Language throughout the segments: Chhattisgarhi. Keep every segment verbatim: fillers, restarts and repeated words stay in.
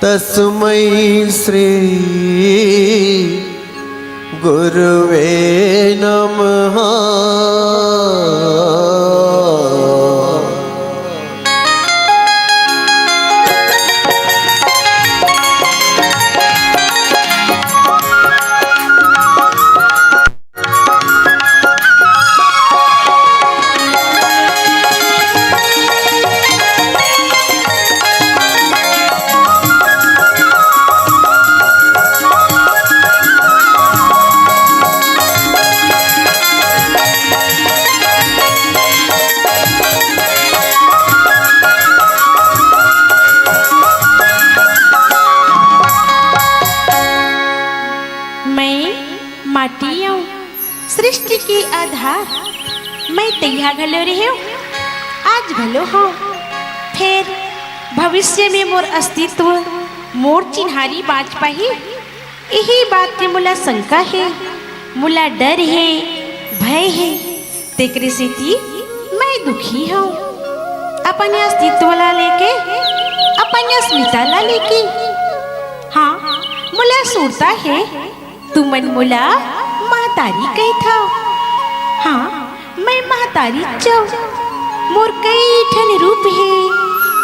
तस्मै श्री गुरुवे नमः। मैं माटी अऊं, सृष्टि के आधार। मैं तइहा घलो रेहेंव, आज घलो हंव, फेर भविष्य में मोर अस्तित्व, मोर चिन्हारी बांच पाही, इही बात के मोला शंका हे, मोला डर हे, भय हे। तेकरे सेती मैं दुखी हंव, अपन अस्तित्व ला लेके, अपन अस्मिता ला लेके। हां, मोला सुरता हे, तुमन मोला महतारी कहिथव। हां, मैं महतारीच अंव। मोर कई ठन रूप हे,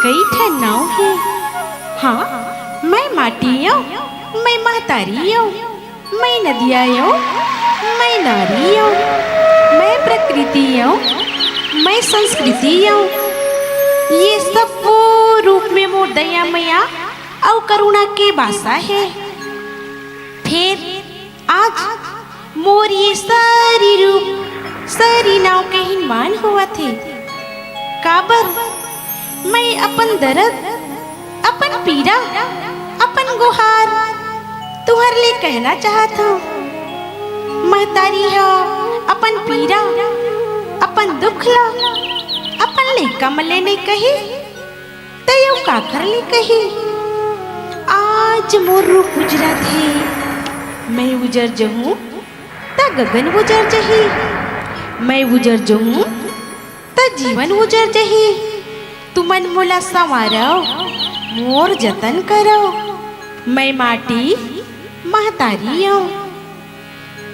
कई ठन नांव हे। हां, मैं माटी अंव, मैं महतारी अंव, मैं नदिया अंव, मैं नारी अंव, मैं प्रकृति अंव, मैं संस्कृति अंव। ये सबो रूप में मोर दया मया अउ करुणा के बासा हे। फेर आज मोर ये सारी रूप, सारी नांव के हिनमान होवत हे। काबर? मैं अपन दरद, अपन पीरा, अपन गोहार तुंहर ले कहना चाहत हंव। महतारी ह अपन पीरा, अपन दुख ला अपन लइका मन ले नइ कही, त अउ काखर ले कही? आज मोर रूप उजरत हे, मैं उजर जहूं, त गगन उजर जही। मैं उजर जहूं, त जीवन उजर जही। तुमन मोला संवारव, मोर जतन करव। मैं माटी महतारी अंव।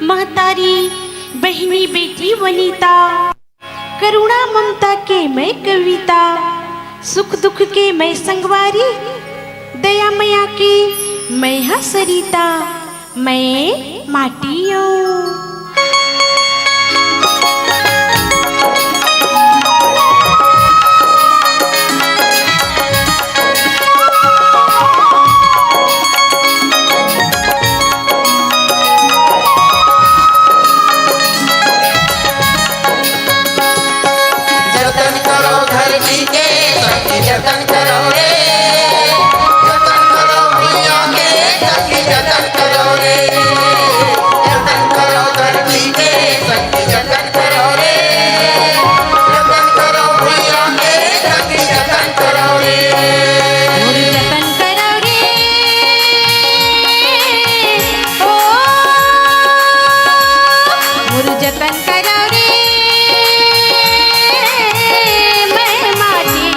महतारी, बहिनी, बेटी वनिता, करुणा ममता के मैं कविता, सुख दुख के मैं संगवारी, दया मया के मैं ह सरिता, मैं माटी अंव। जतन करो धरती के, संगी जतन करो रे। जतन करो भुइयां के, संगी जतन करो रे। जतन करो धरती के, संगी जतन करो रे। जतन करो भुइयां के, संगी जतन करो रे। मोर जतन करो रे। ओ, मोर जतन करो रे। मैं माटी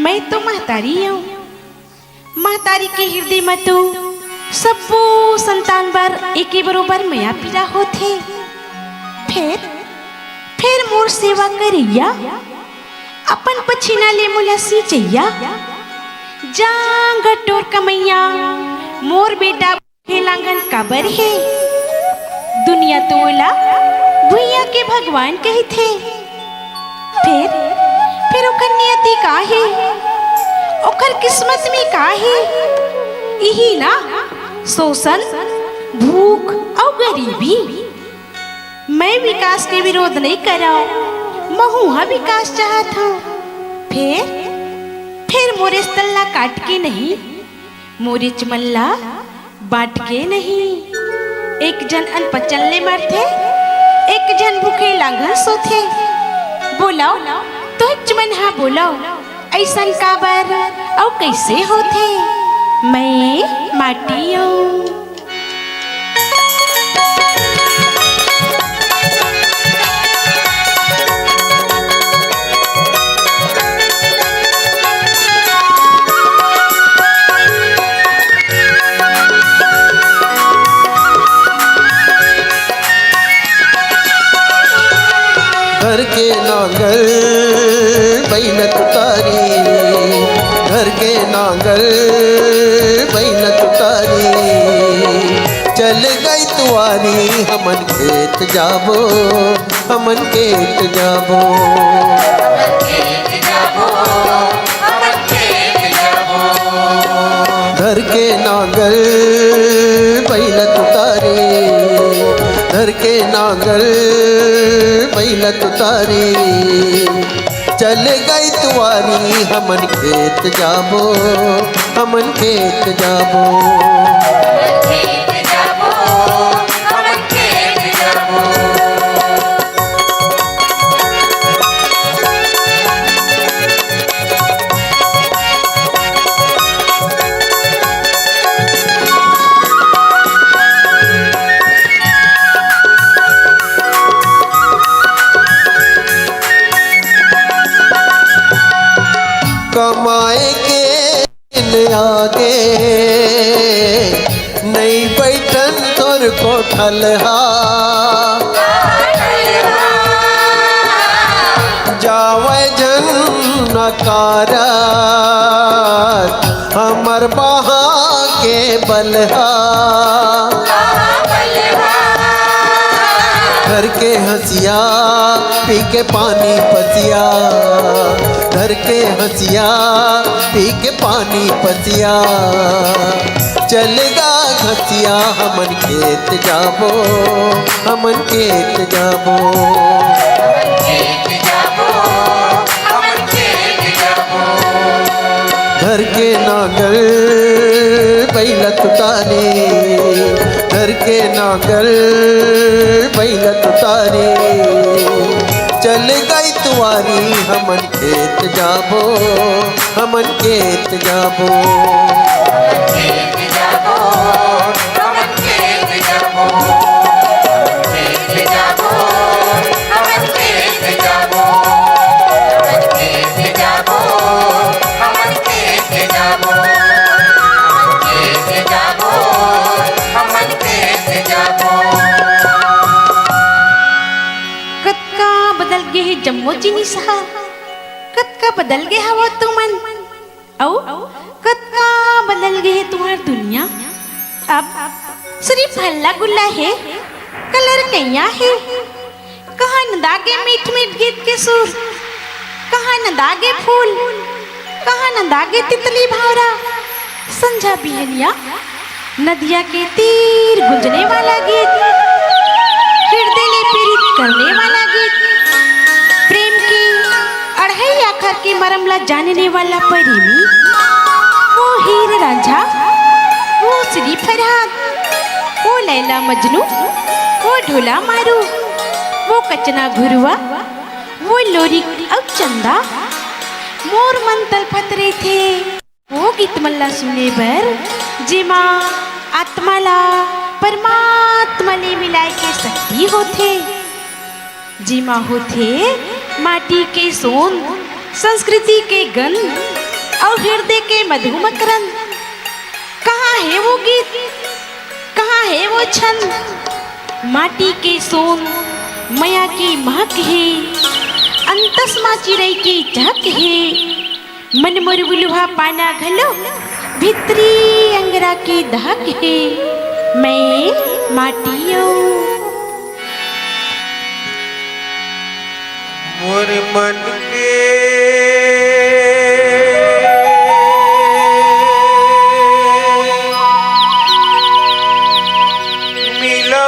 मैं तो महतारी हूँ। महतारी के हृदय म तो सब्बो संतान बर एके बरोबर मया पीरा होथे। फेर, फेर मोर सेवा करइया, अपन पछीना ले मोला सींचइया, जांगर टोर कमइया, मोर बेटा भूखे लांघन काबर हे? दुनिया तो ओला भुइयां के भगवान कहिथे। फेर, फेर ओकर नियति का हे? ओकर किस्मत में का हे? इही ना, शोषण, भूख अउ गरीबी। मैं विकास के विरोध नइ करंव, महूं ह विकास चाहत हंव। फेर, फेर मोर ए तल्ला काट के नहीं, मोरेच मन ला बांट के नहीं। एक झन अनपचन ले मरथे, एक झन भूखे लांघन सोथे। बोलव, तोहेच मन हा बोलव, अइसन काबर अउ कइसे होथे? मैं माटी अउ घर के नांगर बइला तुतारी, घर के नांगर बइला तुतारी, चल गई तुवारी, हमन खेत जाबो, हमन खेत जाबो। घर के नांगर बइला तुतारी, घर के नांगर बइला तुतारी, चल गई तुवारी, हमन खेत जाबो, हमन खेत जाबो। कमाए के दिन आगे, नइ बइठन तोर कोठलहा। जावय झन नकारत हमर बहा के बलहा। घर के हंसिया पी के पानी पसिया, घर के हंसिया पी के पानी पसिया। चल गा घसिया हमन खेत जाबो, हमन खेत जाबो। घर के नांगर बइला तुतारी, घर के नांगर बइला तुतारी, चल गई तुवारी, हमन खेत जाबो, हमन खेत जाबो। कतका बदल गे हे जम्मो जिनिस ह, कतका बदल गे हव तुमन। अउ कतका बदल गे हे तुंहर दुनिया। अब सिरिफ हल्ला गुल्ला हे, कलर कइयां हे। कहां नंदा गे मीठ मीठ गीत के सुर, कहां नंदा गे फूल, कहां नंदा गे तितली भंवरा। संझा बिहनिया नदिया के तीर गुंजने वाला गीत, हिरदे ले पीरित करने वाला गीत, प्रेम के अढ़ई आखर के मरम ला जानने वाला प्रेमी, वो हीर रांझा, वो सिरिफ फरहाद, वो लैला मजनू, वो ढोला मारू, वो कचना घुरुआ, वो लोरिक अउ चंदा, मोर मन तलफत रहिथे। वो गीत मन ला सुने बर, जेमा आत्मा ला परमात्मा ले मिलाए के शक्ति होथे, जेमा होथे माटी के सोंध, संस्कृति के गंध अउ हृदय के मधु मकरंद। कहाँ हे वो गीत, कहाँ हे वो छंद? माटी के सोंध, मया के महक हे, अंतस मा चिरई के चहक हे। मन मोर बुलुहा पाना घलो, भीतरी अंगरा के दहक हे। मैं माटी अउ मोर मन के मिलौना।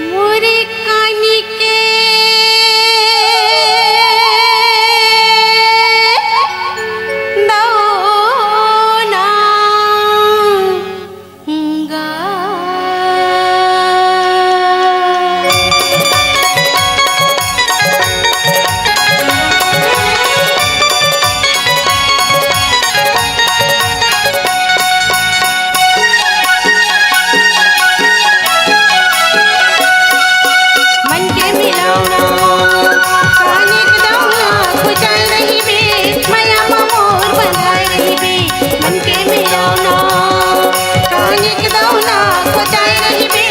मोरे कानी के दौना। मन के मिलौना, कानिक दौना, कुचाय रहिबे, मया म मोर बंधाय रहिबे। मन के मिलौना, कानिक दौना, कुचाय रहिबे,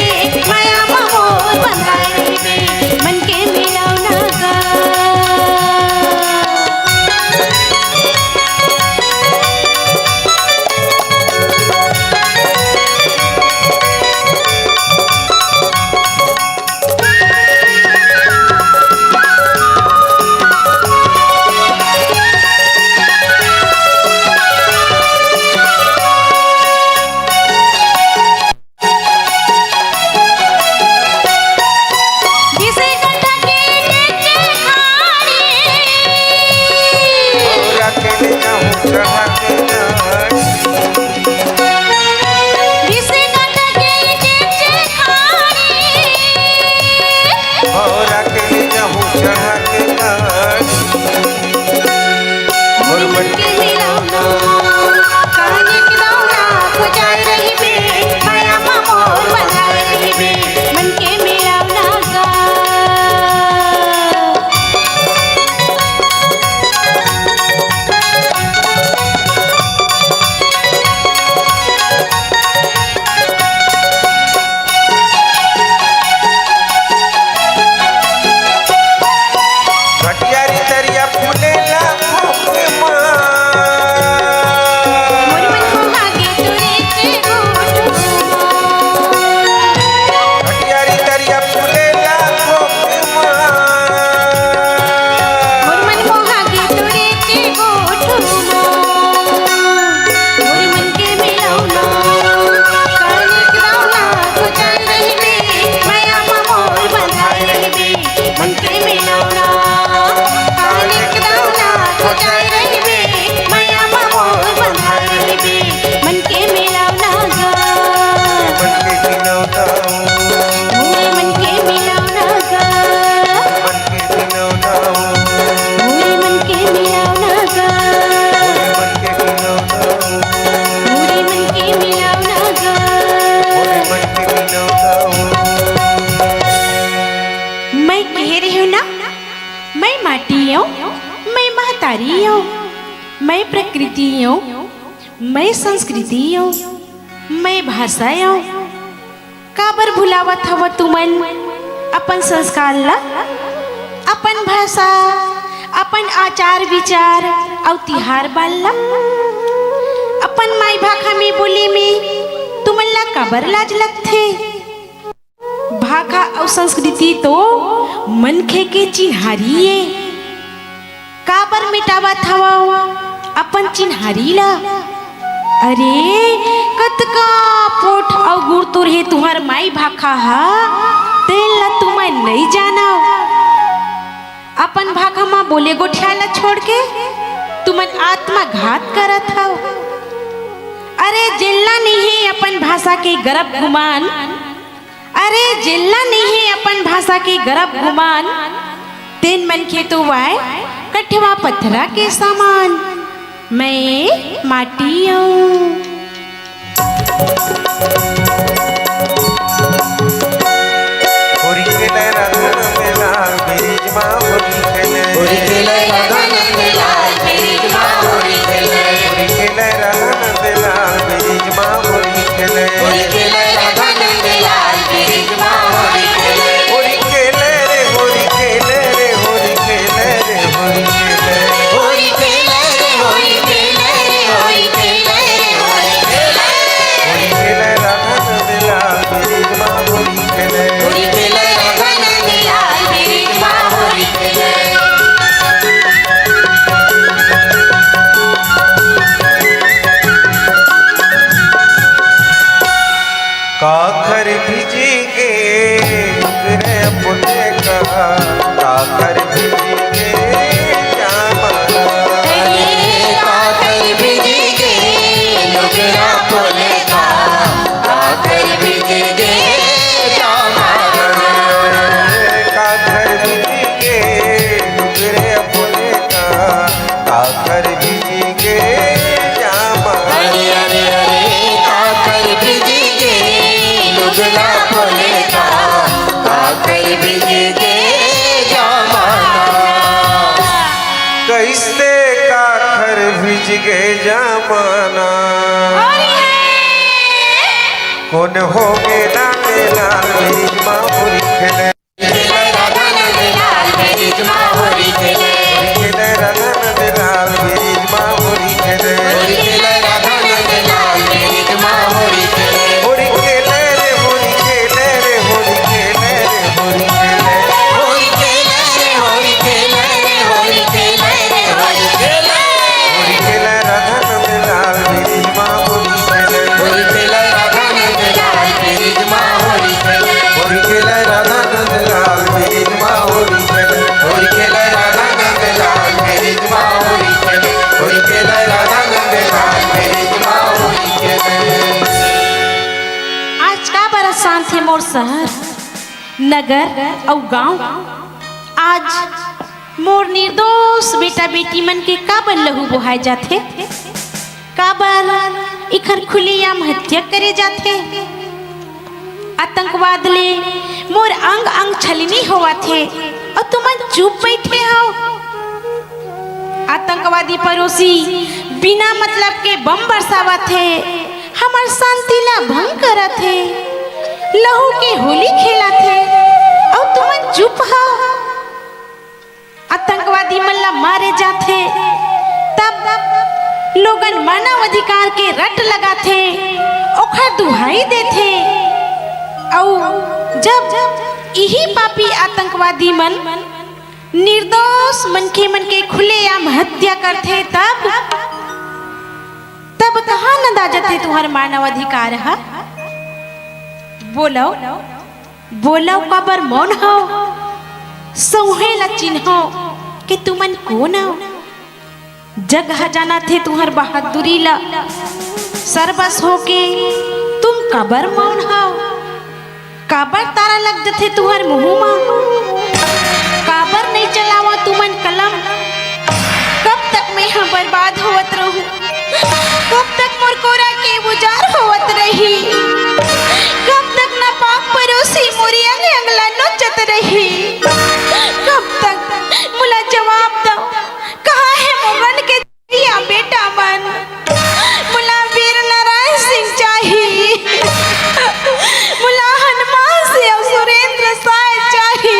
मया म मोर बंधाय रहिबे। मन के मिलौना गा। जिसे गंधा के नीचे खाड़ी। और अकेले जाऊं चढ़ा के गाड़ी। जिसे गंधा के नीचे खाड़ी। और अकेले जाऊं चढ़ा के गाड़ी। मोर मन के मिलौना, कानिक दौना, कुचाय रहिबे, मया म मोर बंधाय रहिबे, मन के मिलौना गा। भटियारी तरिया फूलेला खोखमा। मोर मन मोहा गे तोरे के गोठ। भटियारी तरिया फूलेला खोखमा। मोर मन मोहा गे तोरे के गोठ। मोर मन के मिलौना, कानिक दौना, कुचाय रहिबे, मया म मोर बंधाय रहिबे। मन के मिलौना, कानिक दौना, कुचाय रहिबे, मया म मोर बंधाय रहिबे। मन के मिलौना गा। मन के मिलौना। मोर मन के मिलौना गा। मन के मिलौना। मोर मन के मिलौना गा। मोर मन के मिलौना। मोर मन के मिलौना गा। मोर मन के मिलौना। मैं कहे रहेंव ना, मैं माटी अंव, मैं महतारी अंव, मैं प्रकृति अंव, मैं संस्कृति अंव, मैं भाषा अंव। काबर भुलावत हव तुमन अपन संस्कार ला, अपन भाषा, अपन आचार विचार अउ तिहार बार ला? अपन माई भाखा में बोले में तुमन ला काबर लाज लगथे? भाखा अउ संस्कृति तो मनखे के चिन्हारी ए। काबर मिटावत हवव अपन चिन्हारी ला? अरे, कतका पोठ अउ गुरतुर हे तुंहर माई भाखा हा, तेन ला तुमन नइ नइ जानव, अपन भाखा म बोले गोठियाय ला छोड़ के तुमन आत्मघात करत हव। अरे जेन ला नइ हे अपन भाषा के गरब गुमान, अरे जेन ला नइ हे अपन भाषा के गरब गुमान, तेन मनखे तो वाय कठवा पथरा के समान। मैं माटी अऊं। होरी खेले राधा नंद लाल ब्रिज मा होरी खेले। होरी खेले राधा नंद लाल ब्रिज मा होरी खेले। होरी खेले राधा नंद लाल ब्रिज मा होरी खेले। होरी खेले राधा नंद लाल ब्रिज मा होरी खेले। होरी खेले रे, होरी खेले रे, होरी खेले रे, होरी खेले। होरी खेले रे, होरी खेले रे, होरी खेले रे, होरी खेले। होरी खेले राधा नंद लाल ब्रिज मा होरी खेले। होरी खेले राधा नंद लाल ब्रिज मा होरी खेले। काखर भीजी गे लुगरा पोले का, काखर भीजी गे जामा। काखर भीजी गे लुगरा पोले का, काखर भीजी गे जामा। काखर भीजी गे लुगरा पोले का, काखर भीजी गे जामा। अरे, अरे, अरे, काखर भीजी गे लुगरा पोले का, काखर भीजी गे जामा। कइसे काखर भीजी गे जामा ना। अरे हे। कोन होगे ना लाल ब्रिज मा होरी खेले। होरी खेले राधा नंद लाल ब्रिज मा होरी खेले। होरी खेले राधा नंद लाल ब्रिज मा होरी खेले। होरी खेले राधा नंद लाल ब्रिज मा होरी खेले। होरी खेले रे, होरी खेले रे, होरी खेले रे, होरी खेले। होरी खेले रे, होरी खेले रे, होरी खेले रे, होरी खेले। होरी खेले राधा नंद लाल ब्रिज मा होरी खेले। होरी खेले राधा नंद लाल ब्रिज मा होरी खेले। होरी खेले राधा नंद लाल ब्रिज मा होरी खेले। होरी खेले राधा नंद लाल ब्रिज मा होरी खेले। होरी खेले राधा नंद लाल ब्रिज मा होरी खेले। आज काबर अशांत हे मोर शहर, नगर अउ गांव? आज मोर निर्दोष बेटा बेटी मन के काबर लहू बोहाय जाथे? काबर इखर खुलेआम हत्या करे जाथे? आतंकवाद ले मोर अंग अंग छलनी होवत हे अउ तुमन चुप बइठे हव। आतंकवादी पड़ोसी बिना मतलब के बम बरसावत हे, हमर शांति ला भंग करत हे, लहू के होली खेलत हे अउ तुमन चुप हव। आतंकवादी मन ला मारे जाथे, तब लोगन मानव अधिकार के रट लगाथे, ओखर दुहाई देथे। अउ जब इही पापी आतंकवादी मन निर्दोष मनखे मन के खुलेआम हत्या करथे, तब, तब कहाँ नंदा जथे तुहर मानव अधिकार ह? बोलव। बोलव काबर मौन हव? सौंहे ला चिन्हव के तुमन कोन हव? जग ह जानत हे तुंहर बहादुरी ला। सरबस होके तुम काबर मौन हव? काबर तारा लग जथे तुंहर मुहूं मा? काबर नइ चलावा तुमन कलम? कब तक मैं ह बर्बाद होवत रहूं? कब तक मोर कोरा के उजार होवत रही? कब तक ना पाक परोसी मोरी अंग अंग ला नोचत रही? कब तक? मोला जवाब दव, कहाँ हे मोर मन के या बेटा मन? मोला वीर नारायण सिंह चाही, मोला हनुमान सिंह अउ सुरेंद्र साय चाही।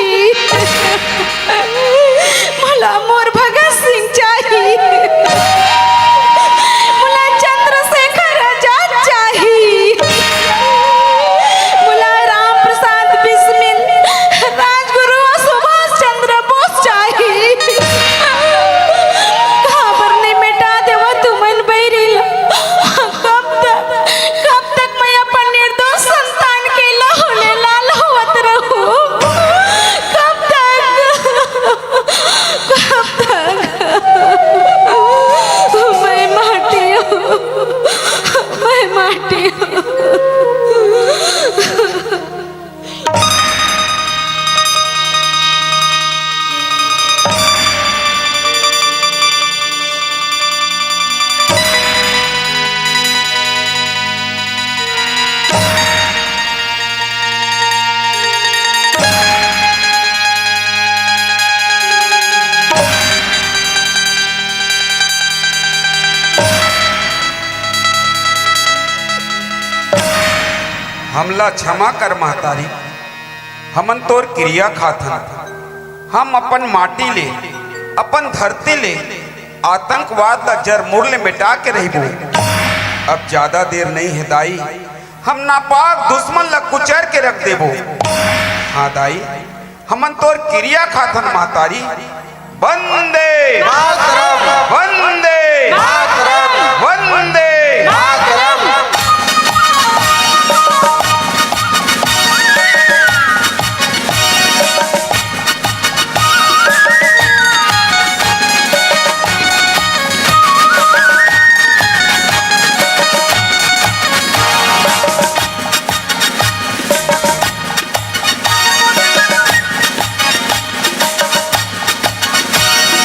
हमला क्षमा कर महतारी, हमन तोर किरिया खाथन, हम अपन माटी ले, अपन धरती ले आतंकवाद ला जर मुर ले मिटा के रहिबो। अब ज्यादा देर नइ हे दाई, हम नापाक दुश्मन ला कुचर के रख देबो। हाँ दाई, हमन तोर किरिया खाथन महतारी। वंदे मातरम। वंदे मातरम। वंदे मातरम।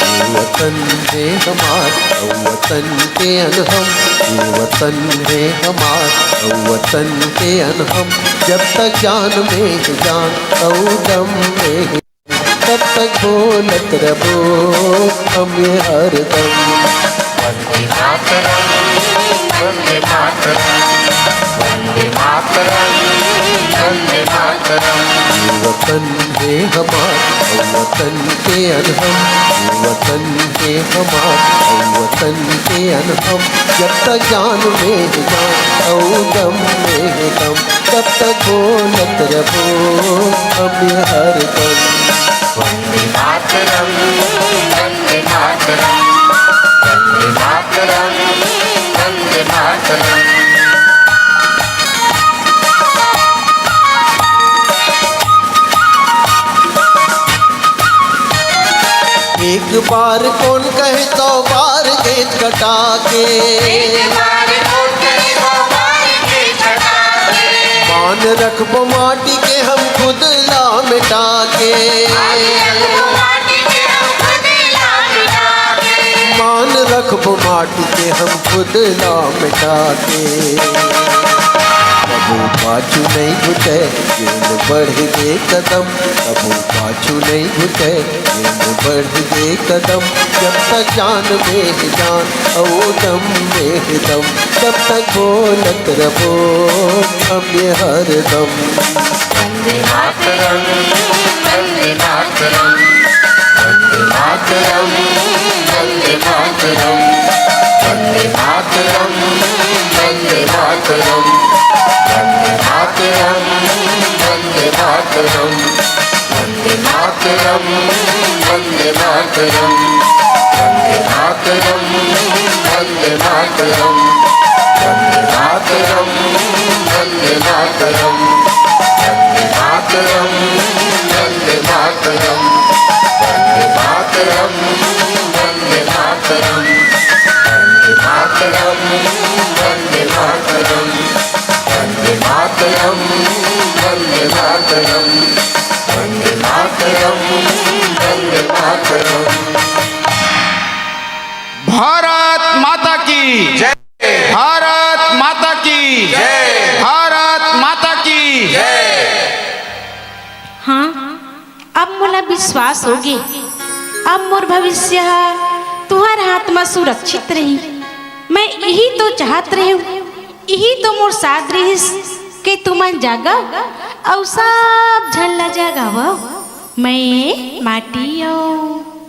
ये वतन हे हमार, अउ वतन के अन हम। ये वतन हे हमार, अउ वतन के अन हम। जब तक जान में हे जान, अउ दम में हे, तब तक बोलत रबो हम ये हरदम। वंदे मातरम, वंदे मातरम, वंदे मातरम, वंदे मातरम। ये वतन हे हमार, अउ वतन के अन हम। ये वतन हे हमार, अउ वतन के अन हम। जब तक जान में हे जान, अउ दम में हे दम, तब तक बोलत रबो हम ये हरदम। वंदे मातरम, वंदे मातरम, वंदे मातरम, वंदे मातरम। एक बार कोन कहे सौ बार गेंद कटा के। एक बार कोन कहे सौ बार गेंद कटा के। मान रखबो माटी के हम खुद ला मिटा के। मान रखबो माटी के हम खुद ला मिटा के। मान रखबो माटी के हम खुद ला मिटा के। कभू पाछू नइ घुटे, गेंद बढ़े दे कदम। कभू पाछू नइ घुटे, गेंद बढ़े दे कदम। जब तक जान में हे जान, अउ दम में हे दम, तब तक बोलत रबो हम ये हरदम। वंदे मातरम, वंदे मातरम, वंदे मातरम, वंदे मातरम, वंदे मातरम, वंदे मातरम, वंदे मातरम, वंदे मातरम। वंदे मातरम, वंदे मातरम, वंदे मातरम, वंदे मातरम, वंदे मातरम, वंदे मातरम, वंदे मातरम, वंदे मातरम, वंदे मातरम, वंदे मातरम, वंदे मातरम, वंदे मातरम। वंदे मातरम, वंदे मातरम, वंदे मातरम, वंदे मातरम। भारत माता की जय। भारत माता की जय। भारत माता की जय। हाँ, अब मोला विश्वास होगे, अब मोर भविष्य ह तुहर हाथ म सुरक्षित रही। मैं इही तो चाहत रहेंव, इही तो मोर साध रिहिस के तुमन जागव अउ सब झन ला जगावव। मैं माटी अव।